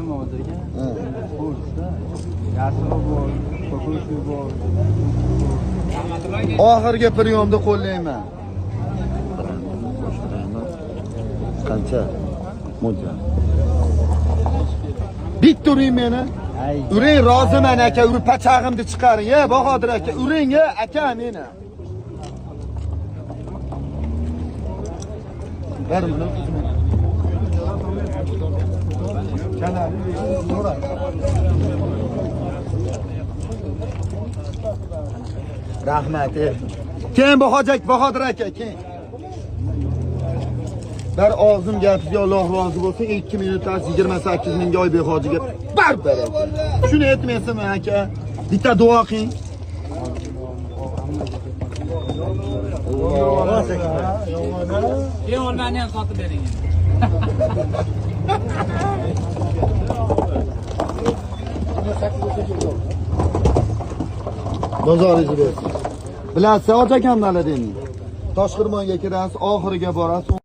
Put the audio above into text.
Qilma aka. Xo'sh-da. Yashili bor, ko'kushi bor. Oxirgi priyomni qo'llayman. Qancha? Mo'ljal. Bitta uring meni. Uring, roziman aka, urib pachag'imni chiqaring, e Bahodir aka, uring e aka meni. Bir minut. Rahmat. Keyin Bahodir aka, keyin. Bir og'zim gapizga Alloh rozi bo'lsin, 2 minutda 28 mingga Oybek hojiga bar beradi. Shuni aytmaysizmi aka? Bitta duo qiling. Keyin olmani ham sotib bering. Bozoringiz bersin. Bilasiz, hoji akamni deyman. Toshxirmonga kirasiz, oxiriga borasiz.